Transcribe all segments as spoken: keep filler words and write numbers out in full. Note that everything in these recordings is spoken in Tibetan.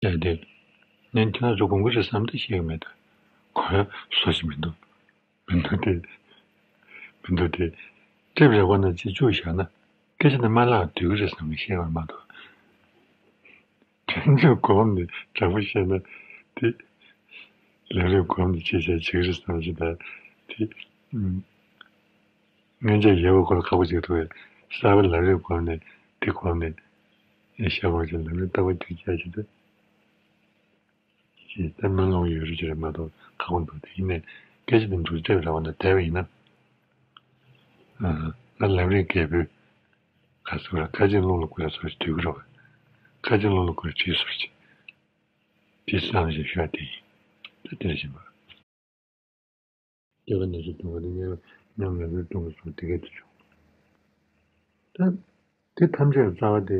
བྱས་ཏེ། ངས་ཁྱེད་རང་ཚོ་དགོངས་ཀྱི་རེད་བསམ་སྟེ་བཤད་ཀྱི་མེད་དོ། གོ་ཡ་བཟོ་ཞིག་མི་འདུག་མི་འདུག་སྟེ། མི་འདུག་སྟེ། ཊེབ་རེ་བ་ན་ཅིག་བཅུག་བཞག་ན། སྐད་ཆ་འདི་མ་ལག་སྡུག་གི་རེད་བསམ་གྱི་བཤད་པ་མ་གཏོགས། དོན་ཚན་གོམས་ནས་དྲང་པོ་བཤད་ན་དེ། ལམ་རིམ་གོམས་ནས་ཅིག་བྱས་བྱེད་ཀྱི་རེད་བསམ་གྱི་ད་དེ། ཨུམ། སྔོན་ཆད་ཡོད་པའི་སྐོར་ཁག་པོ་ཅིག་འདུག་གས། གསར་པ་ལམ་རིམ་གོམས་ནས་དེ་གོམས་ནས་ཨེ་བཤད་དགོས་ཀྱི་ལམ་རིམ་རྟག་པར་བསྒྱུར་བྱ་ཞིག་འདུག་ཅེས་ད་སྨོན་ལམ་ཡོད་རེད་ཅེས་རེད་མ་གཏོགས་ཁག་པོ་འདུག་དེ་ཡིན་ནས་སྐད་ཆ་དེ་འདུག་ཅེས་རེ་བ་ན་བསྡད་པ་ཡིན་ན། ཨ། ང་ལམ་རིམ་རྒད་པོའི་ག་ཟེར་བ་ཁ་ཆེམས་སློང་ལ་བསྐུར་ཡ་བཟོ་ཞིག་འདུག་གི་རེད་བ། ཁ་ཆེམས་སློང་ལ་བསྐུར་བྲིས་བཟོ་ཞིག་དེ་བསམ་བཞིན་ཤོག་དེ་ཡིན། ད་དེ་རེད་བཞིན་པ། སྐྱེ་བ་ནས་བཟུང་སྡུག་བསྔལ་དེ་མྱོང་མྱོང་ངེས་པའི་སྡུག་བསྔལ་སོགས་དེ་སྐད་དུ་བྱུང་། ད་དེ་ཐམས་ཅད་ཀྱི་རྩ་བ་དེ།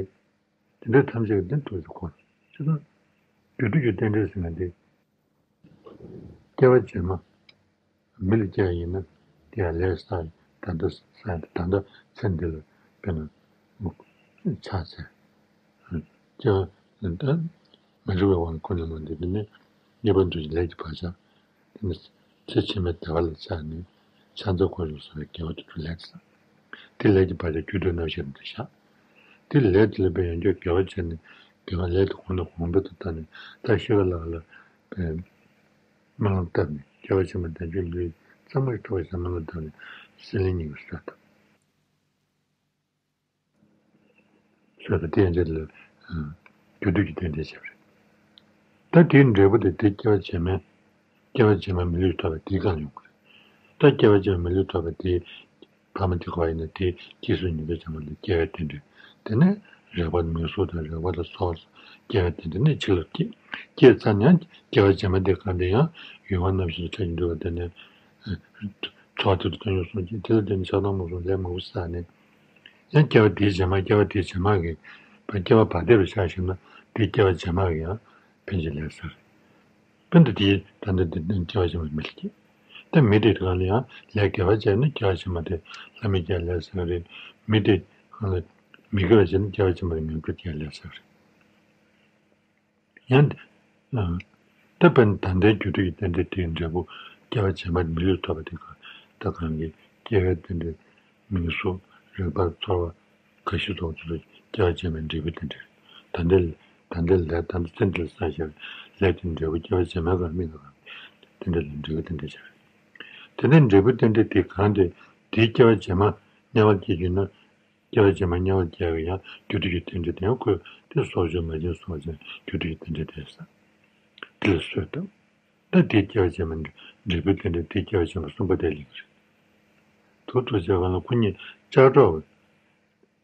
དེ་འདྲའི་ཐམས་ཅད་ཀྱི་དེ་ཐུགས་སུ་འཁོར། ཅི་ལྟར། རྒྱུ་དུས་ཀྱི་རྟེན་འབྲེལ་ཟེར་ན་དེ། སྐྱེ་བ་རྗེས་མ། མི་ལ་སྐྱེ་བ་ཡིན་ན་དེ་ཡང་ལས་བསགས་ད་ལྟ་བསགས་ད་ལྟ་ཚེ་འདི་ལ་དཔེར་ན་ཕྱག་འཚལ། སྐྱེ་བ་ད་མི་འགྲོ་བའི་དབང་ཁོ་ནས་མ་འདས་པས་ནི་ངེས་པར་འདུ་ཤེས་ལས་ཀྱི་བག་ཆགས། དེ་ནི་ཚེ་ཕྱི་མའི་བདེ་བ་ལ་ཆགས་ནས་ཕྱག་འཚལ་དཀོར་གཞོན་སོགས་ཀྱི་དགེ་བ་དེ་ཚོ་ལས་བསགས། དེ་ལས་ཀྱི་བག་ཆགས་རྒྱུ་དུས་རྣམ་ཤེས་རུ་འདི་བཞག་དེ་ལས་དེ་ལ་དཔེ་ཡང་བསྐྱར་དགེ་བ་བྱས་ནས་དགེ་བ་ལས་དེ་གོང་ནས་གོང་འཕེལ་དུ་བཏང་ནས་ད་ཤི་ཁ་ལ་ཁ་ལ་དཔེ་སྨོན་ལམ་བཏབ་ནས་སྐྱེ་བ་ཕྱི་མ་བདེ་མཆོག་ལུས་གཙང་མ་ཞིག་ཐོབ་པ་བྱས་སྨོན་ལམ་བཏབ་ནས་སྲེད་ལེན་གཉིས་ཀྱི་སྲོལ་བཏབ། ཟེར་བ་དེ་ཡན་ཆད་ལ། ཨ། རྒྱུ་དུས་ཀྱི་རྟེན་འབྲེལ་བྱས་པ་རེད། ད་དེའི་འབྲས་བུ་དེ་དེ་སྐྱེ་བ་རྗེས་མའི། སྐྱེ་བ་རྗེས་མ་མི་ལུས་ཐོབ་པའི་དེའི་སྒང་ཡོང་གི་རེད། ད་སྐྱེ་བ་རྗེས་མ་མི་ལུས་ཐོབ་པའི་དེའི་ཕ་མ་དེ་ག་པར་ཡིན་ན་དེའི་སྐྱེས་སུ་ཉེ་དུས་ཚང་མ་ལ་སྐྱེ་བའི་རྟེན་འབྲེལ། དེ་ནས་རེག་པ་མིག་གཟུགས་དང་རེག་པ་ལ་སོགས་སྐྱེ་བའི་རྟེན་འབྲེལ་ནས་ཕྱི་ལ་སྐྱེ། སྐྱེས་ཚར་ནས་སྐྱེ་བ་རྗེས་མ་དེ་གང་དེ་ཡང་ཡུལ་ལྔ་རྣམ་ཤེས་སུ་ཁྲ་ཞིག་འདུས་པ་དེ་ནས། ཚོགས་དེ་དུ་བཏང་ཡོང་སོང་ཅིང་དེ་ལ་བརྟེན་ནས་ཆགས་སྡང་རྨུགས་སོགས་ལས་མང་པོ་བསགས་ནས། ཡང་སྐྱེ་བ་དེའི་རྗེས་མ་སྐྱེ་བ་དེའི་རྗེས་མ་གི་སྐྱེ་བ་བར་དེ་རུ་ཆགས་ཞིག་ན་དེའི་སྐྱེ་བ་རྗེས་མ་གི་ཡང་ཕན་ཆད་ལས་བསགས་རེད། དཔེར་ན་དེའི་ད་ལྟ་འདི་སྐྱེ་བ་རྗེས་མ་མི་ལ་སྐྱེ། ད་མི་དེ་གང་ལ་ཡང་ལས་དགེ་བ་བྱས་ན་སྐྱེ་བ་རྗེས་མ་དེ་ལྷ་མི་སྐྱེ་ལས་བསགས་རེད། མི་དེ་གང་ལ་མི་དགེ་བ་བྱས་ན་སྐྱེ་བ་རྗེས་མ་དེ་ངན་འགྲོ་སྐྱེ་ལས་བསགས་རེད། ཡང་། ཨ། ད་དཔེར་ན་ད་ལྟའི་རྒྱུ་དུས་ཀྱི་རྟེན་འབྲེལ་དེའི་འབྲས་བུ་སྐྱེ་བ་རྗེས་མ་མི་ལུས་ཐོབ་པ་དེ་ག་ད་གང་གི་སྐྱེ་བའི་རྟེན་འབྲེལ་མིག་གཟུགས་རེག་པ་ཚོར་བ་ག་ཤེད་སོགས་དེ་ཚོ་སྐྱེ་བ་རྗེས་མའི་འབྲས་བུའི་རྟེན་འབྲེལ། ད་ལྟའི་ད་ལྟའི་ལས་ད་ལྟ་ཚེ་འདི་ལ་བསགས་བཞག་ལས་ཀྱི་འབྲས་བུ་སྐྱེ་བ་རྗེས་མའི་གང་མི་ག་གང་རྟེན་འབྲེལ་ལ་འབྲས་བུའི་རྟེན་འབྲེལ་བྱ་བ་རེད། དེ་ནས་འབྲས་བུའི་རྟེན་འབྲེལ་དེ་གང་དེ་དེའི་སྐྱེ་བ་རྗེས་མ་དམྱལ་བར་སྐྱེ་རྒྱུ་ན། སྐྱེ་བ་རྗེས་མ་དམྱལ་བར་སྐྱེ་བའི་ཡང་རྒྱུ་དུས་ཀྱི་རྟེན་འབྲེལ་དེ་ཡང་ཁོས་དེ་སྲོག་གཅོད་མ་བྱིན་སོགས་བྱས་རྒྱུ་དུས་ཀྱི་རྟེན་འབྲེལ་དེ་བསགས། དེ་ལ་གསོས་བཏབ། ད་དེའི་སྐྱེ་བ་རྗེས་མ་འབྲས་བུའི་རྟེན་འབྲེལ་དེའི་སྐྱེ་བ་རྗེས་མ་གསུམ་པ་དེ་ལེགས་རེད། དུ་ཐུག་བྱས་གང་ལ་ཁོ་གཉིས་ལྕགས་སྒྲོག་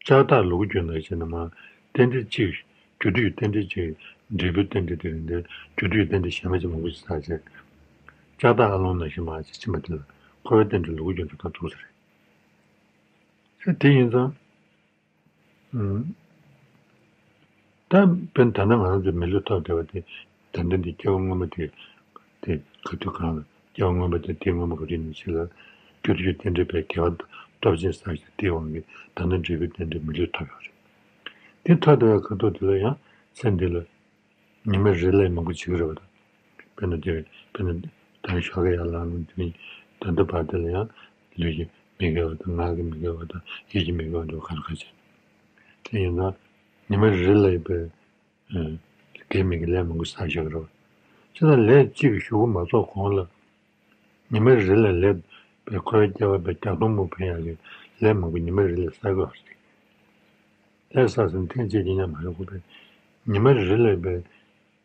ལྕགས་ཐག་ལུ་གུ་རྒྱུད་ནང་བཞིན་ནི་མ། རྟེན་འབྲེལ་གཅིག་རྒྱུ་དུས་ཀྱི་རྟེན་འབྲེལ་གཅིག་འབྲས་བུའི་རྟེན་འབྲེལ་དེ་རིང་འདིར་རྒྱུ་དུས་ཀྱི་རྟེན་འབྲེལ་གཞན་པ་ཅིག་མང་པོ་ཞིག་བསགས་བྱས། ལྕགས་ཐག་ཨ་ལོང་ནང་བཞིན་མར་ཅིག་ཕྱིན་པ་དེ་ལ་འཁོར་བའི་རྟེན་འབྲེལ་ལུ་གུ་རྒྱུད་ནང་ཐག་ཐུག་ས་རེད། ད་དེ་ཡིན་ཙང་། ཨུམ། ད་དཔེར་ན་ད་ལྟ་ང་རང་ཚོ་མི་ལུས་ཐོབ་བསྡད་པ་དེ་ད་ལྟ་འདི་སྐྱེ་བ་སྔོན་མ་དེ་དེ་ག་དུས་གང་ལ་སྐྱེ་བ་སྔོན་མ་དེ་དེའི་སྔོན་མ་ག་དུས་ནས་ཕྱི་ལ་རྒྱུ་དུས་ཀྱི་རྟེན་འབྲེལ་པའི་དགེ་བ་སྟོབས་ཆེན་བསགས་ཤིང་དེའི་དབང་གིས་ད་ལྟ་འབྲས་བུའི་རྟེན་འབྲེལ་མི་ལུས་ཐོབ་ཡོད་རེད། དེ་ཐོབ་བསྡད་པའི་ཁ་ཐུག་དེ་ལ་ཡང་ཚེ་འདི་ལ། ཉི་མ་རེ་ལ་མང་པོ་བྱེད་ཀྱི་རེད་པ། དཔེར་ན་དེ་དཔེར་ན་ད་ནི་ཞོགས་ཀས་ཡར་ལངས་ནས་དེ་ནས་ད་ལྟ་བར་དེ་ལ་ཡང་ལུས་ཀྱི་མི་དགེ་བ་དང་ངག་གི་མི་དགེ་བ་དང་ཡིད་ཀྱི་མི་དགེ་བ་འདྲ་བ་ག་རེ་ག་རེ་བྱས། དེ་ཡིན་ན་ཉི་མ་རེ་ལ་ཡོད་པའི་དགེ་མི་དགེ་ལས་མང་པོ་བསགས་བཞག་གི་རེད་པ། བྱས་ཙང་ལས་གཅིག་གི་ཤོག་གུ་མ་རྫོགས་གོང་ལ། ཉི་མ་རེ་ལ་ལས་པའི་འཁོར་བའི་སྐྱེ་བ་པའི་བརྒྱ་སྟོང་མང་པོ་ཕན་ཡག་གི་ལས་མང་པོ་ཉི་མ་རེ་ལ་བསགས་དགོས་པ་རེད། ལས་བསགས་ཟིན་ཐེངས་གཅིག་གིས་ཉམས་མ་ཡོང་དགོས་པས། ཉི་མ་རེ་ལ་པའི་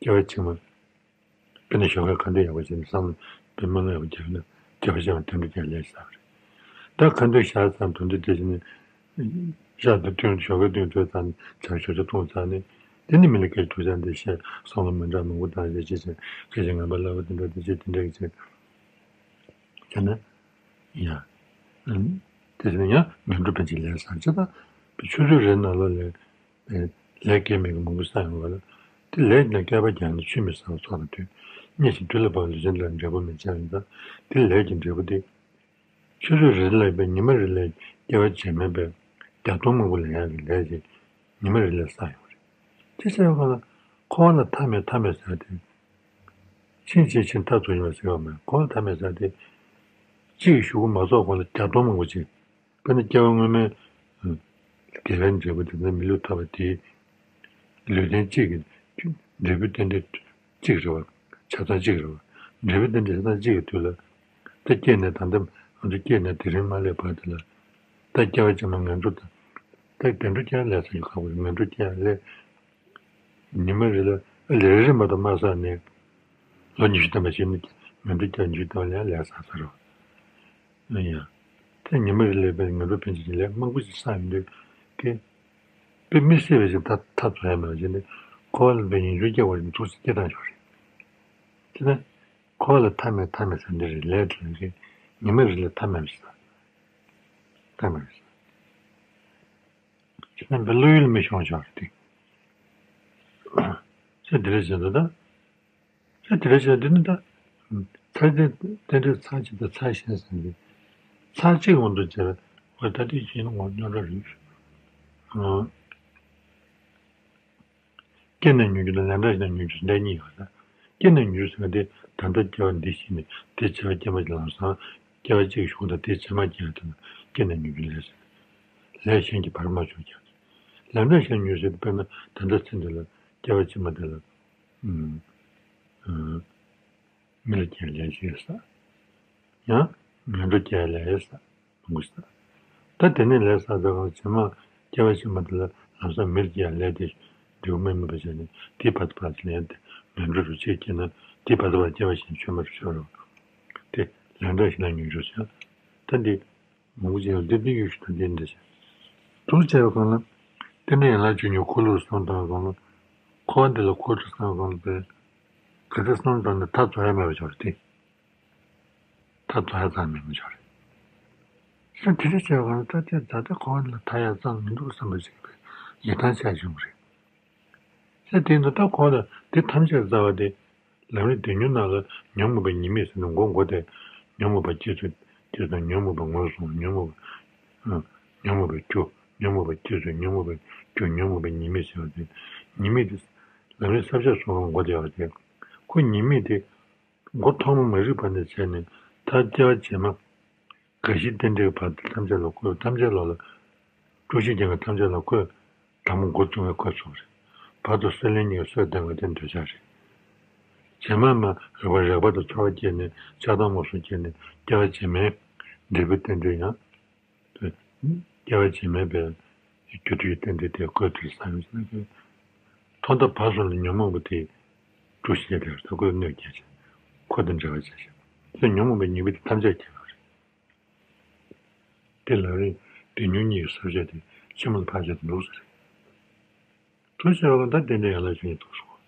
སྐྱེ་བ་ཕྱི་མ། དཔེར་ན་ཞོགས་ཀས་ཁ་འདོན་ཡག་པོ་བྱས་ནས་བསམ་བློ་པའི་སྨོན་ལམ་ཡག་པོ་རྒྱག་ན་སྐྱེ་བ་ཕྱི་མ་དོན་འགྲུབ་ཀྱང་ལས་བསགས་པ་རེད། ད་ཁ་འདོན་བཞག་ཙམ་དོན་དུ་དེ་བཞིན་ནི། ཞག་འདི་ཐུན་ཞོགས་ཀས་ཐུན་ཐོས་ཙམ་ཇ་ཞོགས་ཇ་འཐུང་ཙམ་ནི། དེ་ནི་མི་ལ་སྐད་ཐུག་ཅག་འདི་བཤད་བསམ་བློ་མི་འདྲ་མང་པོ་བཏང་བྱས་བྱས་བྱས་སྐད་ཆ་ངན་པ་སླ་བོ་དེ་འདྲ་དེ་བྱས་དེ་འདྲ་གི་བྱས། བྱས་ན། ཡ། ཨ་ནི། དེ་བཞིན་ཡང་ངན་འགྲོ་ཕན་ཆད་ལས་བསགས་ཅེས་དང་། ཆུ་ཚོད་རེའི་ནང་ལོགས་ལས། ལས་སྐལ་མེད་ཀྱི་མང་པོ་བསགས་ཡོང་བ་ལ། དེ་ལས་ཀྱི་ནང་བསྐལ་པ་བརྒྱ་ནི་ཆུད་མི་ཟ་བ་ཚོགས་དང་མཐུན། སྙེད་ཅིང་དུས་ལ་བབ་པའི་ལུས་ཅན་དེ་ལ་འབྲས་བུ་མི་འབྱུང་ཡིན་ཙང་། དེ་ལས་ཀྱི་འབྲས་བུ་དེ། ཆུ་ཚོད་རེ་ལ་པའི་ཉི་མ་རེ་ལ་སྐྱེ་བ་རྗེས་མའི་པའི་བརྒྱ་སྟོང་མང་པོ་ལེན་ཡག་གི་ལས་ཀྱི་ཉི་མ་རེ་ལ་བསགས་ཡོང་བ་རེད། དེ་ཟེར་བ་ལ། འཁོར་བ་ལ་མཐའ་མེད་མཐའ་མེད་ཟེར་ཏེ། ཕྱིན་ཆད་ཕྱིན་མཐའ་རྫོགས་ཡོད་ཟེར་བ་མེད། འཁོར་བ་ལ་མཐའ་མེད་ཟེར་ཏེ། གཅིག་གཞུག་གུ་མ་རྫོགས་གོང་ལ་བརྒྱ་སྟོང་མང་པོ་ཅིག་དཔེར་ན་སྐྱེ་བ་སྔོན་མའི་དགེ་བའི་འབྲས་བུ་དེ་ནི་མི་ལུས་ཐོབ་པ་དེའི་ལུས་རྟེན་གཅིག་གི་འབྲས་བུ་རྟེན་འབྲེལ་གཅིག་རེད་བ། ཆ་ཚང་གཅིག་རེད་བ། འབྲས་བུ་རྟེན་འབྲེལ་ཆ་ཚང་གཅིག་གི་དུས་ལ། ད་སྐྱེས་ནས་ད་ལྟ་ང་ཚོ་སྐྱེས་ནས་དེ་རིང་མ་སླེབས་བར་དུ་ལ། ད་སྐྱེ་བ་ཕྱི་མ་ངན་འགྲོ་དང་། ད་ངན་འགྲོ་སྐྱེ་ལས་ས་ཡོད་ཁག་པོ་རེད། ངན་འགྲོ་སྐྱེ་ལས། ཉི་མ་རེ་ལ་ལས་རེ་རེ་མ་གཏོགས་མ་བསགས་ནས། ལོ་ཉི་ཤུ་ཐམ་པ་ཞིག་ནི་ངན་འགྲོ་སྐྱེ་ཉི་ཤུ་ཐམ་པ་ལས་ལས་བསགས་ས་རེད། ཨ་ཡ། ད་ཉི་མ་རེ་ལས་པའི་ངན་འགྲོ་ཕན་ཆད་ཀྱི་ལས་མང་པོ་ཞིག་བསགས་ཡོང་དུས་ཀྱི། དཔེ་མི་སྲིད་པ་ཞིག་ད་མཐའ་རྫོགས་ཡ་མེད་པ་ཞིག་ནི། འཁོར་བ་ལ་པའི་ཡིན་རྒྱུ་སྐྱེ་བ་ཞིག་འདུག་སེ་སྐྱེ་སྟངས་ཤོར་རེད། དེ་ནས་འཁོར་བ་ལ་མཐའ་མེད་མཐའ་མེད་ཟེར་འདི་རེད། ལས་དེ་ལས་ཀྱི་ཉི་མ་རེ་ལས་མཐའ་མེད་པ་ཞིག་ད། མཐའ་མེད་པ་ཞིག་ད་བློ་ཡུལ་མི་ཤོང་ཆོག་རེད་དེ། ཚེ་འདི་ལས་བྱེད་དུ་ད། ཚེ་འདི་ལས་བྱེད་འདི་ནི་ད། ཚེ་འདི་རྟེན་འབྲེལ་ཚར་གཅིག་དང་ཚར་གཞན་ཟེར་གྱི། ཚར་གཅིག་འོང་དུ་བྱེད་པའི་ད་དེ་བཞིན་ངོ་སྙོམས་ར་རེད། སྐྱེས་ནས་མྱོང་འགྱུར་དང་ལན་གྲངས་ཤིག་ནས་མྱོང་འགྱུར་ཟེར་འདྲ་གཉིས་ཡོད་ལ། སྐྱེས་ནས་མྱོང་འགྱུར་ཟེར་བ་དེ་ད་ལྟ་སྐྱེ་བ་འདི་ཤི་ནས་དེ་བྱས་པ་སྐྱེས་མ་ཀྱི་ལམ་སང་སྐྱེ་བ་གཅིག་གི་གཞུག་དང་དེ་བྱས་མ་སྐྱེ་བ་དེ་ལ་སྐྱེས་ནས་མྱོང་འགྱུར་ལས་ཟེར། ལས་གཞན་གྱི་བར་མ་ཆོད་ཀྱང་། ལན་གྲངས་ཤིག་མྱོང་ཟེར་དེ་དཔེར་ན་ད་ལྟ་ཚེ་འདི་ལ་སྐྱེ་བ་ཕྱི་མ་དེ་ལ། ཨུམ། ཨུམ། མི་ལ་སྐྱེ་ལས་ཤིག་བསགས། ཡང་ངན་འགྲོ་སྐྱེ་ལས་བསགས། མང་པོ་ཞིག་བསགས། ད་དེ་ནས་ལས་བསགས་ཚར་གང་བྱེ་མ་སྐྱེ་བ་ཕྱི་མ་དེ་ལ་ལམ་སང་མི་ལ་སྐྱེ་ལས་དེ་འབྲས་བུ་སྨིན་མིན་པ་བྱས་ནས་དེའི་བར་དུ་ཕར་ཚུར་ལན་དེ་ངན་འགྲོ་རུ་ཆེ་སྐྱེས་ན་དེའི་བར་དུ་ཕར་སྐྱེ་བ་གཞན་ཆོད་མ་རུ་ཆོད་རོ། དེ་ལན་གྲངས་ཤིག་ལ་མྱོང་འགྱུར་བྱ། ད་འདི། མང་པོ་ཅིག་ཡང་བདེན་དོན་ཡོད་ཞུ་དང་ལྡན་འདི་བྱས། དུ་བྱས་པའི་སྒང་ལ། རྟེན་འབྲེལ་ཡན་ལག་བཅུ་གཉིས་འཁོར་ལོ་གསུམ་དང་སྒང་ལ། འཁོར་བ་འདི་ལ་འཁོར་དུ་སོང་སྒང་ལ་པའི། ག་ཚོད་སོང་ཙང་ནས་མཐའ་རྫོགས་ཡ་མེད་པ་ཆོག་རེད་དེ། མཐའ་རྫོགས་ཡ་ཙམ་མེད་པ་ཆོག་རེད། ས་དེ་འདྲ་བྱས་པའི་སྒང་ལ་ད་ལྟའི་ཛ་ད་འཁོར་བ་འདི་ལ་མཐའ་ཡ་ཙམ་མི་འདུག་བསམ་པ་ཞིག་པའི་ཡིད་ཐང་ཆད་བྱུང་རེད། ས་དེ་ཚོ་ད་འཁོར་བ་ལ་དེ་ཐམས་ཅད་རྩ་བ་དེ། ལམ་རིམ་བདེ་མྱུར་ནང་ལ་ཉོན་མོངས་པའི་ཉེས་དམིགས་ཟེར་ནས་མགོ་མགོ་དེ། ཉོན་མོངས་པ་སྐྱེ་ཚུལ་དེ་དང་ཉོན་མོངས་པ་ངོས་བཟུང་ཉོན་མོངས་པ། ཨ། ཉོན་མོངས་པའི་རྒྱུ། ཉོན་མོངས་པ་སྐྱེ་ཚུལ་ཉོན་མོངས་པའི་རྒྱུ་ཉོན་མོངས་པའི་ཉེས་དམིགས་ཟེར་བ་དེ། ཉེས་དམིགས་དེ། ལམ་རིམ་ས་བཅད་གསུམ་པ་མགོ་དེ་ཡོད་དེ། ཁོ་ཉེས་དམིགས་དེ། མགོ་ཐོག་མ་མ་རིག་པ་ནས་བྱས་ནས་ད་སྐྱེ་བ་རྗེས་མ། རྒ་ཤི་རྟེན་འབྲེལ་བར་དུ་ཐམས་ཅད་ལ་འཁོར་བའི་ཐམས་ཅད་ལ་ལ། དཀྲུག་ཤིང་རྐྱེན་ངན་ཐམས་ཅད་ལ་འཁོར། དང་པོ་འགོ་བཙུགས་པའི་འཁོར་ཚོགས་རེད། བར་དུ་གསོད་ལེན་གཉིས་ཀྱི་གསོད་བདེན་པ་དེ་འདོད་ཆགས་རེད། རྗེས་མ་མ་རེག་པ་རེག་པ་དང་ཚོར་བ་སྐྱེས་ནས་ཆགས་སྡང་རྨོངས་གསུམ་སྐྱེས་ནས་སྐྱེ་བ་རྗེས་མའི་འབྲས་བུ་རྟེན་འབྲེལ་ཡང་། སྐྱེ་བ་རྗེས་མའི་པའི་རྒྱུ་མཐུན་གྱི་རྟེན་འབྲེལ་དེ་འཁོར་དུ་བསགས་ཡོང་ཟེར་ན། ཐོག་མཐའ་བར་གསུམ་ལ་ཉོན་མོངས་པ་དེ་དཀྲུག་ཤིང་རེད། ད་འཁོར་གནོད་སྐྱེལ་ཞིང་འཁོར་དང་འབྲེལ་བ་བྱེད་ཅིང་། དེ་ཉོན་མོངས་པའི་ཉེས་དམིགས་དེ་ཐམས་ཅད་སྐྱེ་བ་རེད། དེ་ལམ་རིམ་བདེ་མྱུར་གཉིས་ཀྱི་ས་བཅད་དེ་ཕྱི་མ་ལ་ཕར་བཞག་ཏུ་འདུག་ཟེར། དུ་བྱས་པ་ལ་ད་རྟེན་འབྲེལ་ཡན་ལག་བཅུ་གཉིས་ཐུག་སོང་།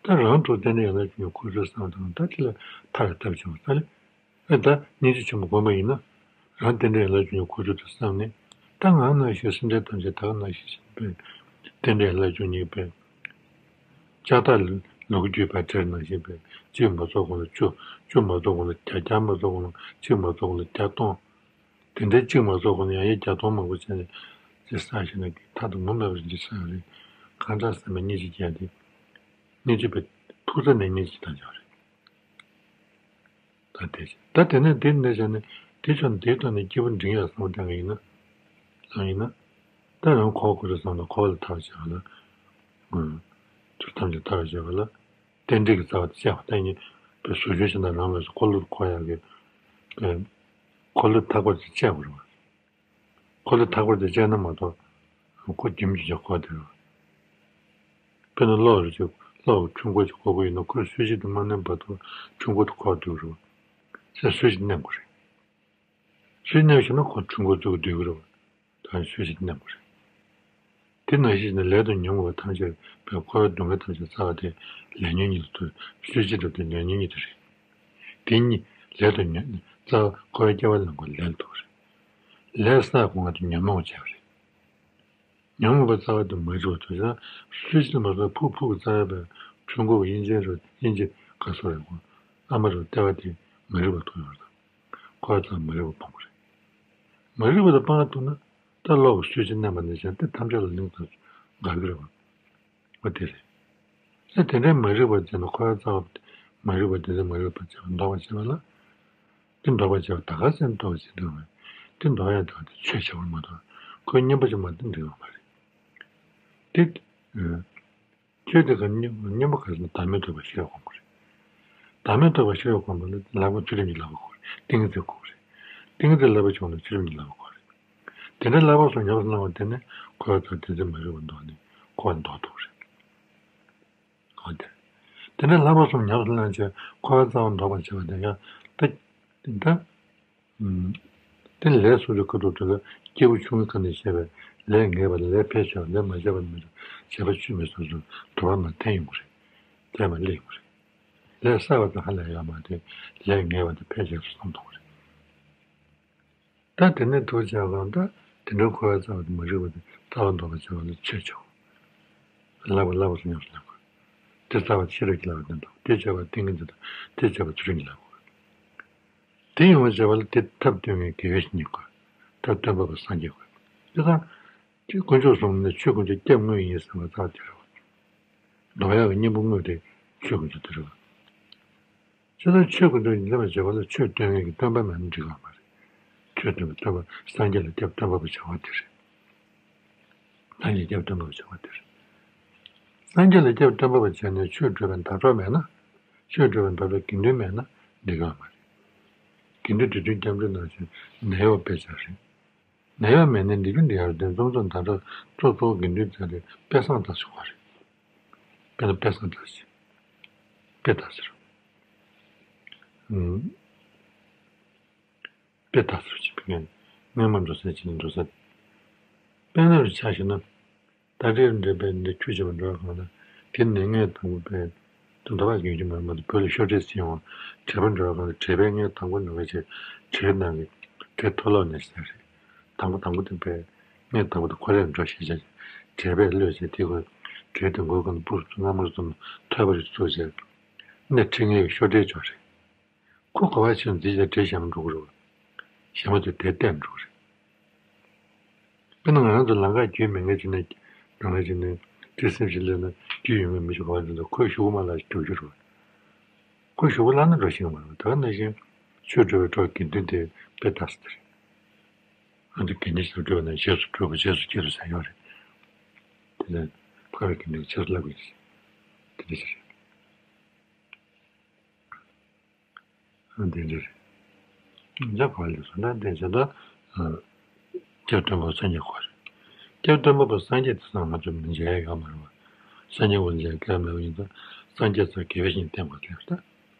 ད་རང་གྲོལ་རྟེན་འབྲེལ་ཡན་ལག་བཅུ་གཉིས་འཁོར་ཚུལ་བསམ་དང་ད་དེ་ལ་ཐར་བའི་ཐབས་བྱུང་ས་ལས། ཨ་ད་སྙིང་རྗེ་ཆེན་པོ་བསྒོམ་པ་ཡིན་ན། རང་རྟེན་འབྲེལ་ཡན་ལག་བཅུ་གཉིས་འཁོར་ཚུལ་དུ་བསམ་ནས། ད་ང་ནང་བཞིན་སེམས་ཅན་ཐམས་ཅད་ད་ག་ནང་བཞིན་བྱེད་པའི་རྟེན་འབྲེལ་ཡན་ལག་བཅུ་གཉིས་པའི། ལྕགས་ཐག་ལུ་གུ་རྒྱུས་པ་བྲེར་ནང་བཞིན་པའི་གཅིག་མ་རྫོགས་གོང་ལ་བཅུ། བཅུ་མ་རྫོགས་གོང་ལ་བརྒྱ། བརྒྱ་མ་རྫོགས་གོང་ལ་གཅིག་མ་རྫོགས་གོང་ལ་བརྒྱ་སྟོང་། དེ་འདྲའི་གཅིག་མ་རྫོགས་གོང་ལ་ཡང་ཡང་བརྒྱ་སྟོང་མང་པོ་བྱས་ནས་ཅི་བསགས་ཤེ་ན་གི་མཐའ་དང་ངོ་མ་མེད་པར་འཇིག་ས་ཡོད་རེད། གང་དྲག་བསམ་པའི་སྙིང་རྗེ་བསྐྱེད་དེ། སྙིང་རྗེ་པའི་ཐུགས་རྩ་ནས་སྙིང་རྗེ་བཏང་ཆོག་རེད། ད་དེ་བཞིན་ད་དེ་ནས་དེ་ནས་བྱས་ནས་དེ་ཕྱོགས་ནས་དེའི་ཐོག་ནས་སྐྱིད་པོ་འབྲིང་ཡག་བསམ་བློ་བཏང་གི་ཡིན་ན། ལངས་ཡིན་ན། ད་རང་འཁོར་བ་འཁོར་ཚུལ་བསམ་དང་འཁོར་བ་ལ་ཐར་བྱེད་པ་ལ། ཨུམ། ཚུལ་ཐམས་ཅད་ཐར་བྱེད་པ་ལ། རྟེན་འབྲེལ་གྱི་རྩ་བ་དེ་བཅད་པ་ལྟ་ཡིན་པའི་ཟུར་བཅད་བྱེད་ན་རང་ལ་འཁོར་ལོ་འཁོར་ཡག་གི། པའི། འཁོར་ལོ་ཐག་པ་དེ་བཅད་པ་རེད་བ། འཁོར་ལོ་ཐག་པ་དེ་བཅད་ན་མ་གཏོགས། ཁོ་རྒྱུན་གྱི་འཁོར་དེ་རེད་བ། དཔེར་ན་གློག་རེ་ཅིག་གློག་གི་འཕྲུལ་འཁོར་ཅིག་འཁོར་གྱི་ཡོད་ན་ཁོས་སུས་ཅི་དེ་མ་མནན་བར་དུ་འཕྲུལ་འཁོར་དེ་འཁོར་སྡོད་རེད་བ། ས་སུས་ཅི་མནན་དགོས་རེད། སུས་མནན་ཞུ་ན་ཁོ་འཕྲུལ་འཁོར་བཙུགས་སྡོད་ཀྱི་རེད་བ། ད་སུས་ཅི་མནན་དགོས་རེད། དེ་ནང་བཞིན་གྱི་ལས་དང་ཉོན་མོངས་པ་ཐམས་ཅད་པའི་འཁོར་བའི་སྡུག་བསྔལ་ཐམས་ཅད་རྩ་བ་དེ་ལས་ཉོན་གཉིས་ལ་ཐུག་སུས་ཅི་འདྲ་དེ་ལས་ཉོན་གཉིས་དེ་རེད། དེ་གཉིས་ལས་དང་ཉོན་རྩ་བ་འཁོར་བའི་སྐྱེ་བ་ལེན་དགོས་ལས་ལ་ཐུག་རེད། ལས་བསགས་དགོས་ང་དེ་ཉོན་མོངས་བྱས་པ་རེད། ཉོན་མོངས་པ་རྩ་བ་དེ་མ་རིག་པ་ཐུག་ཡང་སུས་ཅི་མ་གཏོགས་ཕུག་ཕུག་རྩ་བ་པའི་འཕྲུལ་འཁོར་གྱི་དབྱིན་ཇི་རུ་དབྱིན་ཇི་ག་སོ་རེད་གོ། ཨ་མ་རུ་ལྟེ་བ་དེ་མ་རིག་པ་ཐུག་ཡོང་རེད། འཁོར་བ་ཚང་མ་རིག་པ་སྤང་དགོས་རེད། མ་རིག་པ་དང་སྤང་ཐུབ་ན་ད་གློག་གི་སུས་ཅི་མནན་པ་ནས་བྱས་ཏེ་ཐམས་ཅད་ལ་ལིང་དང་འགག་གི་རེད་བ། འོ་དེ་རེད། ས་དེ་འདྲའི་མ་རིག་པ་བྱས་ན་འཁོར་བའི་རྩ་བ་མ་རིག་པ་དེ་ཚོ་མ་རིག་པ་བྱས་པ་ལྡོག་པར་བྱེད་པ་ལ། དེ་ལྡོག་པར་བྱེད་པ་ད་ག་ཟེར་ལྡོག་པར་བྱེད་འདོད་པ། དེ་ལྡོག་ཡ་འདོད་པ་དེ་ཆོས་བྱེད་པར་མ་གཏོགས་ཁོའི་གཉེན་པོ་ཅིག་མ་གཏོགས་འགྲིག་ཡོད་མ་རེད། དེ། ཆོས་དེ་ག་གཉེན་པོ་ག་ཟེར་ན་བདག་མེད་རྟོགས་པ་ཤེས་པའི་གོ་འཕང་རེད། བདག་མེད་རྟོགས་པ་ཤེས་པའི་གོ་འཕང་ལ་ལག་པ་ཚུལ་ཁྲིམས་ཀྱི་བསླབ་པ་དགོས་རེད། ཏིང་ངེ་འཛིན་དགོས་རེད། ཏིང་ངེ་འཛིན་བསླབ་པ་བྱུང་ན་ཚུལ་ཁྲིམས་ཀྱི་བསླབ་པ་དགོས་རེད། དེ་འདྲའི་བསླབ་པ་སོགས་ཉམས་སུ་བླངས་པ་དེ་ནི་འཁོར་བའི་རྩ་བ་དེ་ཚེ་མ་རིག་པ་ལྡོག་ནས་འཁོར་བ་ལྡོག་ཐུབ་རེད། འོ་དེ། དེ་འདྲའི་བསླབ་པ་སོགས་ཉམས་སུ་བླངས་བྱས་འཁོར་བའི་རྩ་བ་ལྡོག་པར་བྱེད་པ་དེ་ཡང་ད། དེ་ལྟར། དེ་ལས་སོ་སོའི་ཁ་ཐུག་དེ་ལ་སྐྱེས་བུ་ཆུང་ངུའི་ཁ་ནས་བཤད་པའི་ལས་ངན་པ་ལས་ཕལ་ཆེ་བ་ལས་མ་བྱས་པ་མི་འདུག་བྱས་པ་ཆུད་མི་ཟ་སོགས་དོགས་པ་མར་འཐེན་ཡོང་གི་རེད། དེ་མར་སླེབས་ཡོང་གི་རེད། ལས་བསགས་པ་དང་ཧ་ལས་ཡོད་མ་རེད། ལས་ངན་པ་དེ་ཕལ་ཆེར་བསམ་ཐུབ་ཀྱི་རེད། ད་དེ་ནས་ཐུགས་རྗེ་གང་ལྟར་དེ་འདྲའི་འཁོར་བའི་རྩ་བ་དེ་མ་རིག་པ་དེ་རྩ་བ་ལྡོག་པར་བྱ་བ་ལ་ཆོས་བྱའོ། བསླབ་པ་བསླབ་པ་སོགས་ཉམས་སུ་ལེན་དགོས། དེ་བསླབ་པ་ཤེས་རབ་ཀྱི་བསླབ་པ་དེ་འདྲ། དེ་བྱ་བ་ཏིང་ངེ་འཛིན་དང་། དེ་བྱ་བ་ཚུལ་ཁྲིམས་ཀྱི་བསླབ་པ་དགོས། དེ་ཡོང་བར་བྱ་བ་ལ་དེ་ཐབས་སྟོན་མཁན་དགེ་བའི་བཤེས་གཉེན་དགོས། ཐབས་སྟོན་པ་པོ་སངས་རྒྱས་དགོས། དེ་དང་། དཀོན་མཆོག་གསུམ་ནི་ཆོས་དཀོན་མཆོག་སྐྱབས་དངོས་ཡིན་ཟེར་བ་ལྟར་དེ་རེད་བ། ལྡོག་ཡག་གི་གཉེན་པོ་དངོས་དེ་ཆོས་དཀོན་མཆོག་དེ་རེད་བ། བྱས་ཙང་ཆོས་དཀོན་མཆོག་ཡིན་ལབ་པའི་བྱ་བ་ལ་ཆོས་སྟོན་མཁན་གྱི་སྟོན་པ་མེད་ན་འགྲིག་གི་མ་རེད། ཆོས་སྟོན་པའི་སྟོན་པ་སངས་རྒྱས་ལ་སྐྱབས་སྟོན་པ་པོ་བྱ་བ་དེ་རེད། སངས་རྒྱས་སྐྱབས་སྟོན་པ་པོ་བྱ་བ་དེ་རེད། སངས་རྒྱས་ལ་སྐྱབས་སྟོན་པ་པོ་བྱས་ནས་ཆོས་སྒྲུབ་པའི་ཟླ་གྲོགས་མེད་ན། ཆོས་སྒྲུབ་པའི་ཟླ་གྲོགས་དགེ་འདུན་མེད་ན་འགྲིག་གི་མ་རེད། དགེ་འདུན་དུས་མཐུན་སྐྱབས་འགྲོ་ནང་བཞིན་ནད་གཡོག་དཔེ་ཆ་རེད། ནད་གཡོག་མེད་ན་འགྲིག་རྒྱུ་འགྲིག་ཡག་རེད་དེ། གཙོ་གཙོ་འཛིན་དང་གཙོ་གཙོ་བོ་དགེ་འདུན་ཚང་རེད། དཔེ་བཟང་དང་ཞུ་བ་རེད། དཔེ་ན་དཔེ་བཟང་དང་ཞུ། དཔེ་དང་ཟེར། ཨུམ། དཔེ་དང་ཟེར་གྱི་དཔེ་ངན་སྔོན་མ་འགྲོ་ས་ཅི་ནས་འགྲོ་ས། དཔེ་ན་རུ་ཆ་བཞག་ན། ད་རེས་འདྲེན་པའི་འདི་ཁྱུ་ཆེན་པོ་འགྲོ་བ་གང་ན། དེ་ནས་ངས་དང་པོ་པའི་དུ་འདོ་བ་གྱོན་གྱི་མ་མ་དུ་བོད་ལ་ཤོ་འདྲེས་སྲིད་ཡོང་བ། བྲེས་པ་འགྲོ་བ་གང་ལ་བྲེས་པའི་ངས་དང་པོ་འགྲོ་བའི་ཆེད་བྲེས་ནང་གི་བྲེས་མཐོ་ལོག་ནས་ཟེར་རེད། དང་པོ་དང་པོ་དུ་པའི་ངས་དང་པོ་དུ་ཁོ་རས་འགྲོ་ཞེས་བྱ། བྲེས་པས་བློས་བྱས་དེ་ཁོས་བྲེས་དུ་མགོའི་གང་དུ་སྤུར་ཚུ་སྔ་མོར་ཙམ་ཐོས་པ་རེ་ཚུགས་བྱས། སྣེ་ཁྲིད་ངེས་ཤོ་འདྲེས་ཅོག་རེད། ཁོ་གོ་བ་ཆེན་འཛིན་བྱས་བྲེས་ཞྭ་མོ་འགྲོ་གི་རེད། ཞྭ་མོ་དེ་དེ་བསྟན་འགྲོ་གི་རེད། དཔེར་ན་ང་རང་ཚོ་ལམ་ཁ་རྒྱུས་མེད་མཁན་ཅིག་ནས་འགྲོ་མཁན་ཅིག་ནས་བྲེས་སེམས་ཤིག་སླེབས་ན་རྒྱུས་ཡོད་མེད་མི་ཤེས་གོ་བ་འཛིན་དུ་ཁོས་ཞུ་གི་མ་ལ་འགྲོ་རྒྱུ་རེད། ཁོས་ཞུ་གི་ལ་ན་འགྲོ་ཤེས་གི་མ་རེད། ད་ག་ནང་བཞིན་ཆོས་སྒྲུབ་པའི་གྲོགས་དགེ་འདུན་དེ་དཔེ་ལྟ་ས་དེ་རེད། ང་ཚོ་དགེ་འདུན་ཞིག་སྒྲུབ་པ་ན་རྗེས་སུ་སྒྲུབ་པ་རྗེས་སུ་སྐྱེལ་དུ་ཟ་ཡོད་རེད། དེ་ལས་ཕ་ར་དགེ་འདུན་ཆེར་བསླབ་དགོས་ཞེས་དེ་འདྲ་ཞིག་རེད། འདི་འདྲ་རེད། འཇའ་གོ་ལ་སོང་ན་དེ་བྱས་ན། སྐྱབས་སྟོན་པ་སངས་རྒྱས་ཁོ་རེད། སྐྱབས་སྟོན་པ་པོ་སངས་རྒྱས་དེ་ཚང་ང་ཚོ་མི་མཇལ་ཡ་ཡོད་མ་རེད་བ། སངས་རྒྱས་ཁོ་མཇལ་སྐལ་མེད་པ་ཡིན་ཙང་སངས་རྒྱས་ཚོ་དགེ་བའི་བཤེས་གཉེན་བསྟེན་དགོས་ལབ་ད།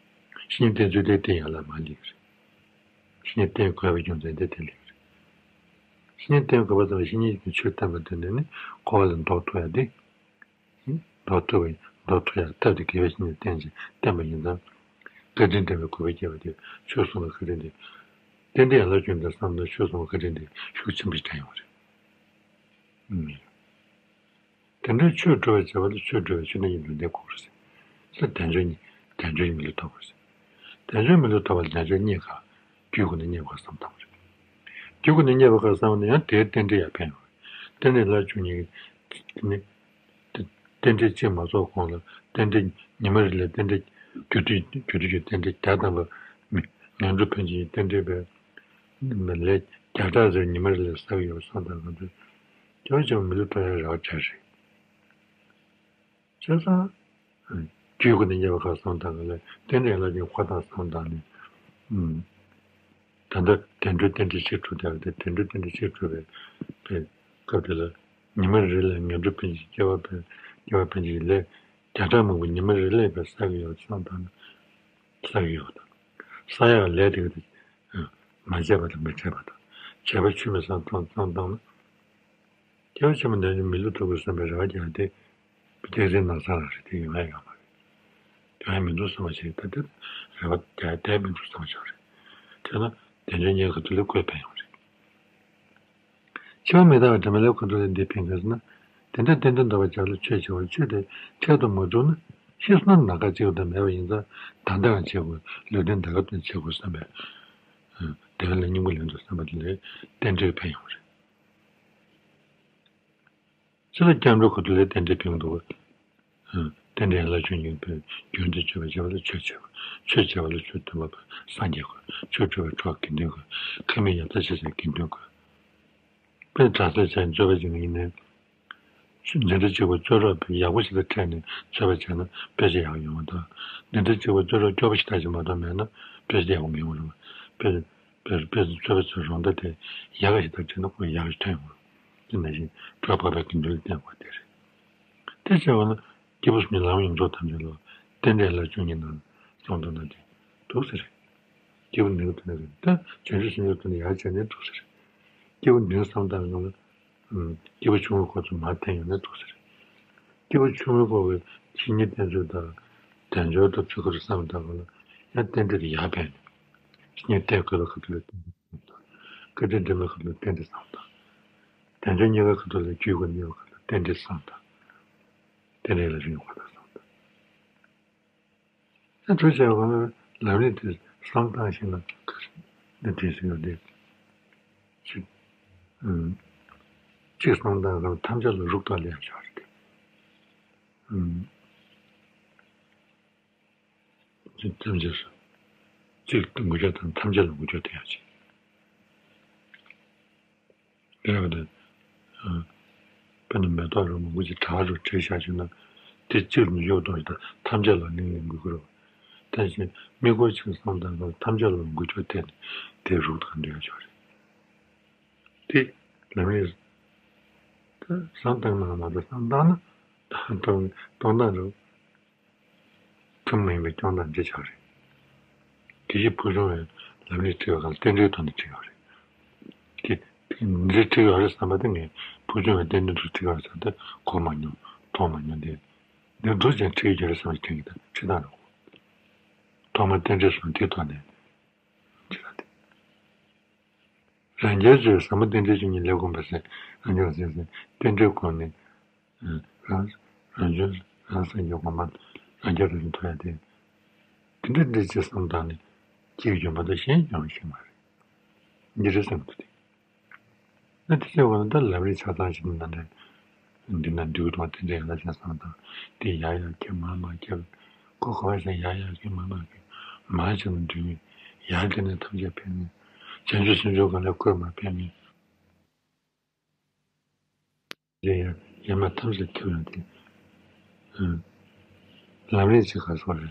བཤེས་གཉེན་བསྟེན་ཚུལ་དེ་བསྟེན་ཡ་ལ་མ་ལེགས་རེད། བཤེས་གཉེན་བསྟེན་དགོས་པའི་རྒྱུ་མཚན་དེ་དེ་ལེགས་རེད། བཤེས་གཉེན་བསྟེན་དགོས་པ་དང་བཤེས་གཉེན་གྱི་ཆོས་བསྟན་པ་དེ་ནི་ནི་འཁོར་བ་ལས་ལྡོག་ཐུབ་ཡ་དེ། ལྡོག་ཐུབ་པ་ཡིན། ལྡོག་ཐུབ་ཡག་ཐབས་དེ་དགེ་བའི་བཤེས་གཉེན་བསྟེན་ཅིང་བསྟེན་པ་ཡིན་ཙང་། བཀའ་དྲིན་དྲན་པའི་གུས་པ་བསྐྱེད་པ་དེ་ཆོས་གསུངས་པའི་བཀའ་དྲིན་དེ། ཏན་ཏན་ཡན་ལག་བཅུ་འདི་བསམ་ན་ཆོས་གསུངས་པའི་བཀའ་དྲིན་དེ་ཤུགས་ཆེན་པོ་ཞིག་དྲན་ཡོང་བ་རེད། ཨུམ། དེ་འདྲའི་ཆོས་སྒྲུབ་པར་བྱ་བ་ལ་ཆོས་སྒྲུབ་པའི་ཆོས་དོན་གྱི་ལུང་བསྟན་དགོས་རེད། ལ་དལ་འབྱོར་གཉིས། དལ་འབྱོར་མི་ལུས་ཐོབ་དགོས་རེད། དལ་འབྱོར་མི་ལུས་ཐོབ་པ་ལ་དལ་འབྱོར་རྙེད་དཀའ། རྒྱུད་ཀུན་ནས་རྙེད་དཀའ་བསམ་བཏང་བ་རེད། རྒྱུད་ཀུན་ནས་རྙེད་པ་དཀའ་བསམ་ན་ཡང་དེའི་རྟེན་འབྲེལ་ཡང་ཕན་ཡོང་བ་རེད། རྟེན་འབྲེལ་ལ་བཅུ་གཉིས་ཀྱི་ནི། རྟེན་འབྲེལ་གཅིག་མ་རྫོགས་གོང་ལ་རྟེན་འབྲེལ་ཉི་མ་རེ་ལས་རྟེན་འབྲེལ་རྒྱུ་དུས་རྒྱུ་དུས་ཀྱི་རྟེན་འབྲེལ་བརྒྱ་ཐམ་པ་མི་ངན་འགྲོ་ཕན་ཆད་ཀྱི་རྟེན་འབྲེལ་པའི་ལས་བརྒྱ་ཕྲག་ཟེར་ཉི་མ་རེ་ལས་བསགས་ཡོད་བསམ་དང་ང་ཚོས་ཀྱང་ཀྱང་མི་ལུས་ཐོབ་ཡ་རེ་བ་བྱ་རེད། བྱས་ཙང་། རྒྱུད་ཀུན་ནས་རྙེད་པ་དཀའ་བསམ་བཏང་གི་ལས་རྟེན་འབྲེལ་ལ་ཉེ་བ་དཀའ་བསམ་བཏང་ནས། ད་ལྟ་དལ་འབྱོར་རྟེན་འབྲེལ་གཅིག་གྲུབ་དེ་ལ་དེ་དལ་འབྱོར་རྟེན་འབྲེལ་གཅིག་གྲུབ་པའི་པའི་སྐབས་དེ་ལ་ཉི་མ་རེ་ལ་ངན་འགྲོ་ཕན་ཆད་སྐྱེ་བ་ཕན་སྐྱེ་བ་ཕན་ཆད་ཀྱི་ལས་བརྒྱ་ཕྲག་མང་པོ་ཉི་མ་རེ་ལས་པའི་བསགས་ཀྱི་ཡོད་བསམ་བཏང་ན་བསགས་ཀྱི་ཡོད་དང་། བསགས་ཡག་ལས་དེ་ག་དེ་མ་བྱས་པ་དང་མི་བྱས་པ་དང་བྱས་པ་ཆུད་མི་ཟ་བསམ་བཏང་ན། སྐྱེ་བ་ཕྱི་མ་འདས་ནས་མི་ལུས་ཐོབ་དགོས་བསམ་པའི་རེ་བ་རྒྱག་སྟེ། སྐྱེ་ཚེ་ན་ཚ་ལ་རེ་དེ་ཡོང་ཡ་ཡོད་མ་རེད། དེ་ཡང་མི་འདུག་བསམ་པ་ཞིག་ད་དེ་རེ་བ་རྒྱག་ཡ་དེ་མི་འདུག་བསམ་པ་ཞིག་རེད། དེས་ན་དལ་འབྱོར་རྙེད་དཀའ་དེ་ལས་དགོས་ཕན་ཡོང་རེད། འཆི་བ་མི་རྟག་པའི་དྲི་མ་ལས་འཁོར་དུ་ལས་འདི་ཕན་ག་ཟེར་ན། དེ་འདྲ་ཏན་ཏན་འདོད་པ་བྱ་ལ་ཆོས་བྱེད་པར་ཆོས་དེ་འཕྲལ་དུ་མ་གྲུབ་ན་ཤི་སོང་ན་ན་ཁ་གཅིག་དང་མེད་པ་ཡིན་ཙང་ད་ལྟའང་བྱེད་དགོས། ལུས་རྟེན་ད་ག་དུ་བྱེད་དགོས་བསམ་པས། དེ་ག་ལ་སྙིང་པོ་ལེན་དུ་བསམ་པ་དེ་ལས་རྟེན་འབྲེལ་ཕན་ཡོང་རེད། ཕྱི་ལ་སྐྱབས་འགྲོ་ཁུ་ཐུ་ལས་རྟེན་འབྲེལ་ཕན་འདུག་ག་རྟེན་འབྲེལ་ཡན་ལག་བཅུ་གཉིས་པའི་རྒྱུན་དུ་སྤྱོད་པ་བྱེད་པ་ལ་ཆོས་བྱེད་པ། ཆོས་བྱེད་པ་ལ་ཆོས་སྟོན་པ་སངས་རྒྱས་དགོས། ཆོས་སྒྲུབ་པའི་གྲོགས་དགེ་འདུན་དགོས། ཁ་མིག་ཡར་ལྟ་བྱེད་སའི་དགེ་འདུན་དགོས། དཔེ་གྲྭ་ས་བྱས་རྩོད་པ་བྱེད་མཁན་ཡིན་ནའི། འདི་འདྲ་གཅིག་པ་རྩོད་རོགས་ཡག་པོ་ཞིག་དང་འཕྲད་ནས་རྩོད་པ་བྱས་ན་དཔེ་ཆ་ཡག་པོ་ཡོང་བ་དང་། འདི་འདྲ་གཅིག་པ་རྩོད་རོགས་སྐྱོ་པོ་ཞིག་དང་ཞིག་མ་གཏོགས་མེད་ན་དཔེ་ཆ་ཡག་པོ་མི་ཡོང་རུང་། དཔེ་དཔེ་དཔེ་རྩོད་པ་ཚོའི་རོགས་ཟླ་དེ་ཡག་ག་ཞིག་དང་འཕྲད་ན་ཁོ་ཡག་ཞིག་ཐོན་ཡོང་རུང་། དེ་ནང་བཞིན་གྲོགས་བག་ཕེབས་དགེ་འདུན་ལ་བརྟེན་དགོས་དེ་རེད། དེ་བྱས་པ་ན་སྐྱེས་བུ་གསུམ་གྱི་ལམ་ཡོངས་རྫོགས་ཐམས་ཅད་ལ་རྟེན་འབྲེལ་ཡན་ལག་བཅུ་གཉིས་ནང་བསམ་བློ་བཏང་ན་དེ་འདུག་ཟེར་རེད། སྐྱེས་བུ་འདི་ནི་དེ་ནི་རེད། ད་བྱང་ཆུབ་སེམས་མཆོག་དེ་ནི་ཡར་བྱས་ནས་འདུག་ཟེར་རེད། སྐྱེས་བུ་འདི་ནི་བསམ་བཏང་ན། ཨུམ། སྐྱེས་བུ་ཆུང་ངུའི་སྐོར་ཚོ་མར་འཐེན་ཡོང་ན་འདུག་ཟེར། སྐྱེས་བུ་ཆུང་ངུའི་སྐོར་གྱི་བཤེས་གཉེན་བསྟེན་ཚུལ་དང་། དལ་འབྱོར་དང་ཚུལ་ཁྲིམས་བསམ་དང་པོ་ལ་ཡང་རྟེན་འབྲེལ་དེ་ཡར་ཕན་ནས། བཤེས་གཉེན་བསྟེན་དགོས་པའི་ཁ་ཐུག་ལ་རྟེན་འབྲེལ་བསམ་དང་། བཀའ་དྲིན་དྲན་པའི་ཁ་ཐུག་ལ་རྟེན་འབྲེལ་བསམ་དང་། དལ་འབྱོར་རྙེད་པའི་ཁ་ཐུག་ལ་རྒྱུད་བསྐུལ་ནས་ཡོད་ཁ་ཐུག་རྟེན་འབྲེལ་བསམ་དང་། རྟེན་འབྲེལ་ལ་རིང་བ་དང་བསམ་དང་། ཨ་ཐུགས་རྗེ་ཆེ། ལམ་རིམ་དེ་བསམ་བཏང་ཤེས་ན་ག་རེ་འདི་བྲིས་ཟིན་ཡོད་དེ། གཅིག་ཨུམ། གཅིག་བསམ་བཏང་གང་ཐམས་ཅད་ལ་རུག་ཐག་ལེན་ཆོག་རེད་དེ། ཨུམ། གཅིག་ཐམས་ཅད་སུ། གཅིག་ཏུ་འགུལ་སྐྱོད་དང་ཐམས་ཅད་ལ་འགུལ་སྐྱོད་ཐེབས་ཡག་ཅིག་དེ་རེད་པ། དཔེར་ན་མེ་ཏོག་རུ་མང་པོ་ཅིག་གྲགས་རུ་བྲིས་བཞག་བྱུང་ན། དེ་གཅིག་ནས་གཡུག་གཏོང་ཞིག་དང་ཐམས་ཅད་ལ་གླིང་ལ་འགུལ་གི་རེད། དེ་བཞིན་དམིགས་སྐོར་གཅིག་བསམ་བཏང་སྐབས་ཐམས་ཅད་ལ་འགུལ་སྐྱོད་ཐེབས་ནས་དེ་རུག་དང་འདྲེས་ཆོག་རེད། དེ་ལམ་རིམ་དེ་བསམ་བཏང་ན་མ་གཏོགས་བསམ་བཏང་ན་གཏོང་གཏོང་སྟངས་རུ། ཁྲིམས་མ་ཡིན་པའི་སྐྱོང་སྟངས་འདི་ཆགས་རེད། དེ་བཞིན་ཕུལ་བྱུང་བའི་ལམ་རིམ་ཁྲིད་པའི་སྒང་ལ་རྟེན་འབྲེལ་ཐོག་ནས་ཁྲིད་ཡོད་རེད། དེ་དེ་འདི་ཁྲིད་ཡོད་རེད་བསམ་པ་དེ་ངས་ཕུལ་བྱུང་བའི་རྟེན་འབྲེལ་ཐོག་ཁྲིད་ཡོད་རེད་བསམ་སྟེ་གོ་མ་མྱོང་མཐོང་མ་མྱོང་དེ། འདི་འདུག་ཅན་ཁྲིད་ཡོད་རེད་བསམ་པའི་དོན་གྱི་ད་ཁྲིད་སྟངས་རེད། ཐོག་མར་རྟེན་འབྲེལ་སོང་དེའི་ཐོག་ནས་ཁྲིད་ཡོད་དེ། རང་རྒྱལ་ཚོས་ཟབ་མོ་རྟེན་འབྲེལ་བཅུ་གཉིས་ལས་གོམས་པ་ཟད་རང་རྒྱལ་ཟད་ཟད་རྟེན་འབྲེལ་སྒོ་ནས། རང་རང་བྱུང་རང་སངས་རྒྱས་གོང་མ་རང་རྒྱལ་རང་བཞིན་ཐོབ་ཡ་དེ། དེ་འདྲ་འདྲ་ཅེས་བསམ་བཏང་ནས་སྐྱེ་ཡོང་མ་གཏོགས་གཞན་ཡོང་ཤེས་མ་རེད། འདི་རེད་བསམ་གྱི་འདུག་སྟེ། ཨ་དེ་ཚེ་བ་ལ་ད་ལམ་རིམ་ཆ་ཚང་ཞིག་ནང་ནས་འདི་ན་འདུས་དང་དེ་འདྲ་ཡང་ལ་ཅན་བསམ་བཏང་དེ་ཡ་ཡ་ཁྱེད་མ་མ་ཁྱེད་ཁོ་ཁོ་བ་ཞིག་ཡ་ཡ་ཁྱེད་མ་མ་ཁྱེད་མ་བྱས་ན་འདུས་ངེས་ཡ་དེ་ནས་ཐམས་ཅད་ཕན་ངེས་བྱང་ཆུབ་སེམས་མཆོག་གང་ལས་བཀོད་མ་ཕན་ངེས། རེད་ཡ། ཡ་མ་ཐམས་ཅད་ཐུབ་ཡོང་དེ། ཨ། ལམ་རིམ་ཅིག་ག་སོགས་རེད།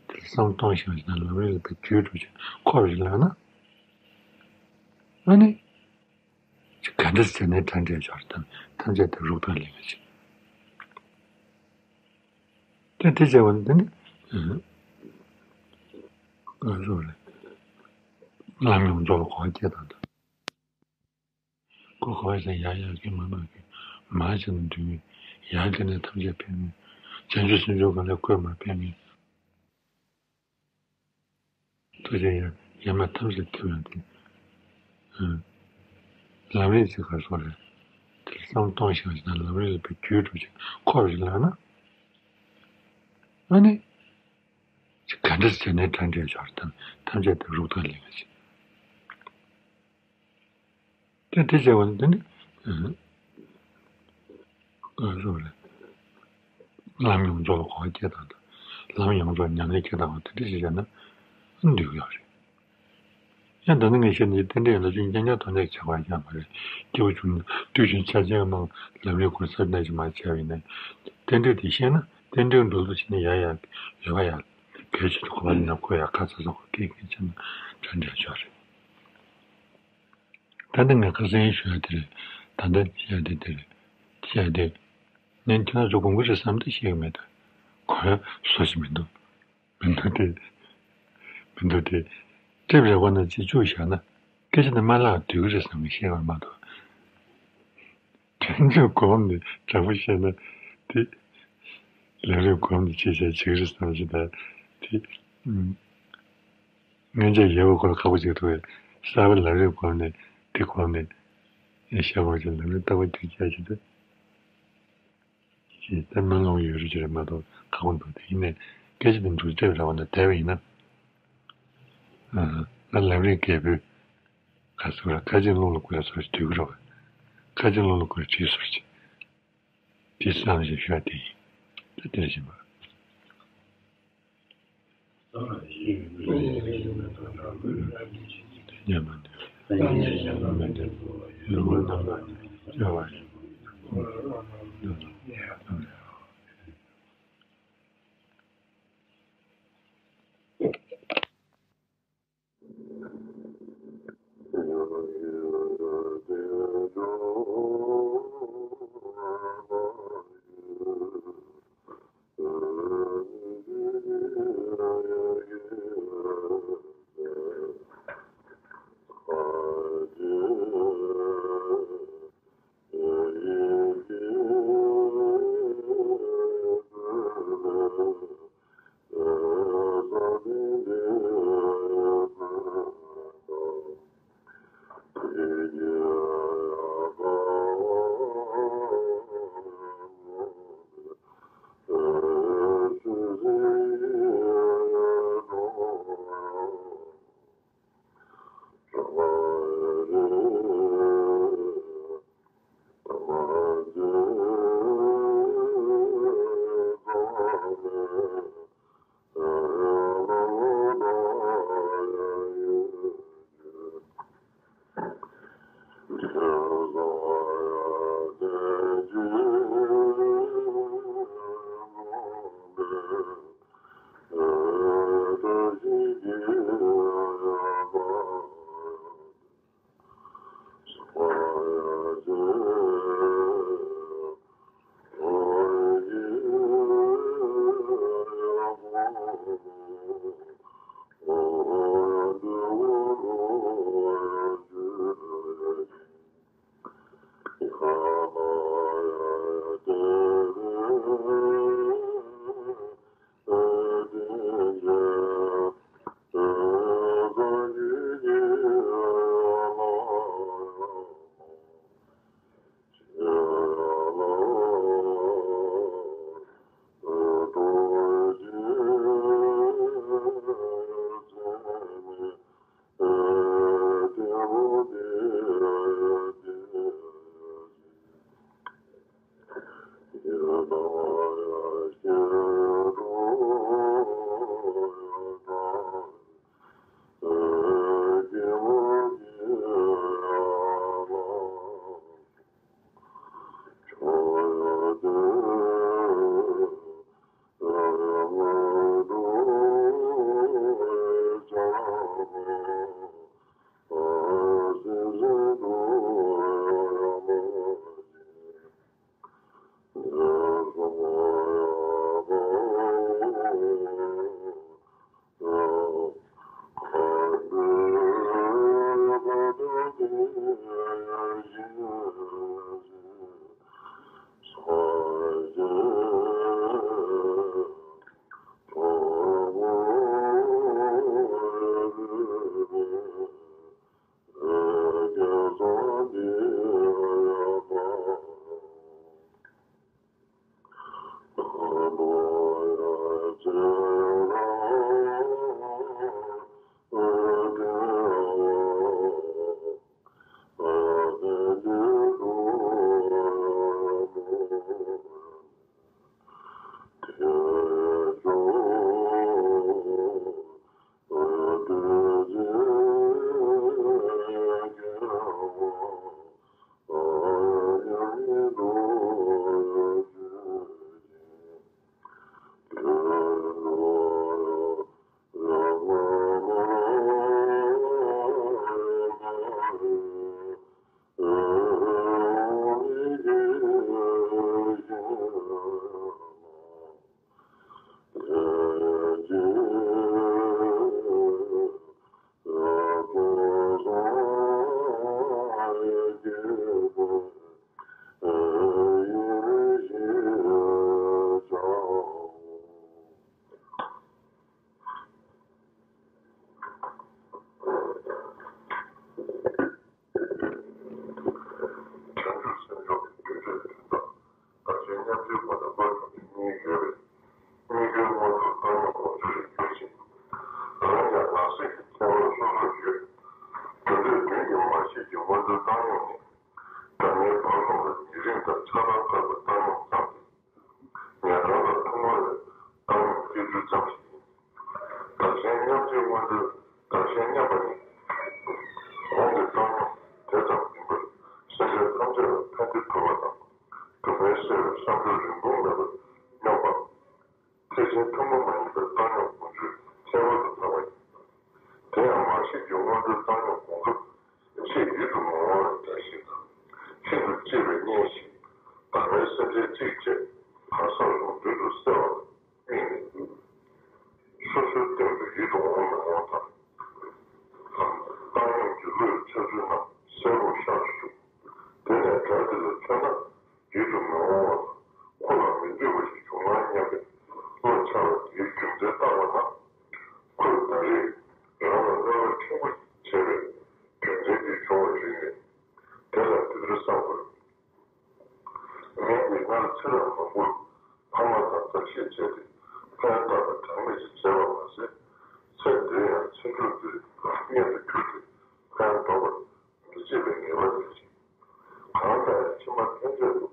དེ་བསམ་གཏོང་ཞིང་ཞིག་དང་ལམ་རིམ་ལ་པའི་རྒྱུད་གྲུབ་ཅིང་འཁོར་བ་ཞིག་ལངས་ན། ཨ་ནི། ག་འདྲ་ཟེར་ནས་དྲན་འདྲེན་ཆོག་རེད་དམ་ཐམས་ཅད་དེ་རུག་དང་ལེན་ཡོད་ཅིང་། དེ་དེ་བྱས་པ་ནི་དེ་ནི། ཨ། ག་སོགས་རེད། ལམ་ཡོངས་རྫོགས་ལ་གོ་བ་སྐྱེ་དང་དང་། ཁོ་ཁོ་བ་ཞིག་ཡ་ཡ་གི་མ་མ་གི་མ་བྱས་ན་འདུས་ངེས་ཡ་དེ་ནས་ཐམས་ཅད་ཕན་ངེས་བྱང་ཆུབ་སེམས་མཆོག་གང་ལས་བཀོད་མ་ཕན་ངེས་ཐུགས་རྗེ་ཡ་ཡ་མ་ཐམས་ཅད་ཐུབ་ཡོང་དེ། ལམ་རིམ་ཅིག་ག་སོགས་རེད། དེ་བསམ་གཏོང་ཞིང་ཞིག་དང་ལམ་རིམ་ལ་པའི་རྒྱུད་གྲུབ་ཅིང་འཁོར་བ་ཞིག་ལངས་ན། ཨ་ནི། ག་འདྲ་ཟེར་ནས་དྲན་འདྲེན་ཆོག་རེད་དམ་ཐམས་ཅད་དེ་རུག་དང་ལེན་ཡོད་ཅིང་། དེ་དེ་བྱས་པ་ནི་དེ་ནི། ཨ། ག་རེ་ཟེར་བ་རེད། ལམ་ཡོངས་རྫོགས་ལ་གོ་བ་སྐྱེ་དང་དང་། ལམ་ཡོངས་རྫོགས་ཉམས་ལེན་སྐྱེ་དང་བ་དེ་འདྲ་ཞིག་བྱས་ན་འདུས་ཡོད་རེད། ཡང་ད་ནི་ངས་བཤད་ནི་རྟེན་འབྲེལ་ཡོད་ན་ཅུང་རྐྱང་རྐྱང་ཐོག་ནས་བྱ་བ་ཡང་མ་རེད། སྐྱེས་བུ་ཆུང་དུས་ཆུང་ཆ་ཅན་མང་ལམ་རིམ་གོ་ས་ནས་ཅིག་མ་བྱས་པ་ཡིན་ན། རྟེན་འབྲེལ་དེ་ཤེས་ན་རྟེན་འབྲེལ་འགྲོ་ལུགས་ཤེས་ན་ཡ་ཡ་ཡོད་པ་ཡ། གལ་ཆེ་ན་གོ་བ་ཡིན་ན་གོ་ཡ་ཁ་ཚ་ཚ་གོ་སྐད་སྐད་ཆ་ན་དྲན་འདྲེན་ཆོག་རེད། ད་ལྟ་ངས་ཁ་སང་ཞུ་ཡ་དེ་རེད། ད་ལྟ་བཤད་དེ་དེ་རེད། བཤད་དེ། ངས་ཁྱེད་རང་ཚོ་དགོངས་ཀྱི་རེད་བསམ་སྟེ་བཤད་ཀྱི་མེད་ད། གོ་ཡ་བཟོ་ཞིག་མི་འདུག་མི་འདུག་དེ། མི་འདུག་དེ། ཀྲེབ་རེ་བ་ན་ཅིག་བཅུག་བཞག་ན། སྐད་ཆ་འདི་མ་ལྷག་སྡོད་ཀྱི་རེད་བསམ་གྱི་བཤད་པ་མ་གཏོགས། དོན་གྱི་གོམ་ནས་དྲང་པོ་བཤད་ན་དེ། ལམ་རིམ་གོམ་ནས་བྱས་བྱས་བྱེད་ཀྱི་རེད་བསམ་གྱི་ད་དེ། སྔོན་ཆད་ཡོད་པ་ཁོ་ཁག་པོ་ཅིག་འདུག་གས། གསར་པ་ལམ་རིམ་གོམ་ནས་དེ་གོམ་ནས་བཤད་དགོས་ཀྱི་ལམ་རིམ་ལྟ་བུ་དེ་རྒྱག་ཅིག་ད། ཅེས་ད་སྨོན་ལམ་ཡོད་རེད་ཅེས་རེད་མ་གཏོགས་ཁག་པོ་འདུག་དེ་ཡིན་ནའི་སྐད་ཆ་དེ་འདུག་ལྟོས་ར་བ་ན་བསྡད་པ་ཡིན་ན། ང་ལམ་རིམ་རྒད་པོའི་ག་ཚོད་ར་ཁ་ཆེམས་རླུང་ལ་བསྐུར་ཡ་ཚོར་ཞིག་སྡོད་ཀྱི་རེད་བ། ཁ་ཆེམས་རླུང་ལ་བསྐུར་བྲིས་ཚོར་ཞིག་དེ་བསམ་བཞིན་ཞུ་བ་དེ་ཡིན། ད་དེ་ལ་ཕྱིན་པ། ཆོས་སྔོན་འགྲོའི་བདག་གཞན་མཉམ་པ་ནི། གོང་གི་བཏང་སྙོམས་དེ་ཙམ་ཡིན་པར་སེམས་ཅན་ཐམས་ཅད་ལ་ཕན་བདེ་ཐོབ་པ་དང་། སྡུག་བསྔལ་སེལ་བའི་བསམ་སྦྱོར་རིང་ཐུང་མེད་པར་སྙོམས་པ། ཐེག་ཆེན་ཐུན་མོང་མ་ཡིན་པའི་བཏང་སྙོམས་དགོངས་གཅིག་ཁྱད་པར་དུ་འཕགས་པ་ཡིན། དེ་ཡང་མར་ཤེས་ཀྱི་སྔོན་འགྲོའི་བཏང་སྙོམས་དགོངས་སྐབས་ཆེས་ཡིད་དུ་མི་འོང་བའི་བརྡ་ཞིག་དང་། ཤིན་ཏུ་གཅེས་པའི་གཉེན་ཞིག་བདག་མེད་སེམས་ཅན་གཅིག་བཅས་གང་ཟག་གསུམ་མདུན་དུ་གསལ་བར་དམིགས་ནས། སོ་སོའི་སྟེང་དུ་ཡིད་དུ་འོང་མི་འོང་དང་། བཏང་སྙོམས་ཀྱི་བློའི་འཆར་ཚུལ་རྣམས་གསལ་པོར་ཤར་དུ་བཅུག་དེ་ནས་སྒྲ་དེ་ལ་མཚོན་ན། ཡིད་དུ་མི་འོང་བ་དང་ཁོ་ལ་མི་འདོད་པ་ཞིག་འབྱུང་ང་སྙམ་པའི་བློ་འཆར་བ་དེའི་རྒྱུ་མཚན་བརྟག་པ་ན། ཁོས་ད་རེས་རང་ལ་གནོད་པ་ཕྲན་བུ་ཞིག་བྱས་པའི་རྒྱུ་མཚན་གྱིས་བྱུང་བ་ཞིག་ཡིན། དེ་ལ་དེ་ལྟར་བསམ་དགོས། ངས་ཉིན་ལྟར་ཚེ་རབས་མང་པོར་ཕ་མ་དང་བརྟག་ཞིབ་བྱས་ཏེ་ཕན་བཏགས་པ་གྲངས་མེད་ཅིག་བྱས་པ་མ་ཟད། ཚེ་འདིར་ཡང་ཚེ་མཇུག་འདིར་གཉེན་དུ་གྱུར་ཏེ་ཕན་འདོགས་པར་མི་བྱེད་པའི་ངེས་པ་མེད་ཅིང་། གང་ལྟར་ཕྱི་མ་ཕན་ཆད་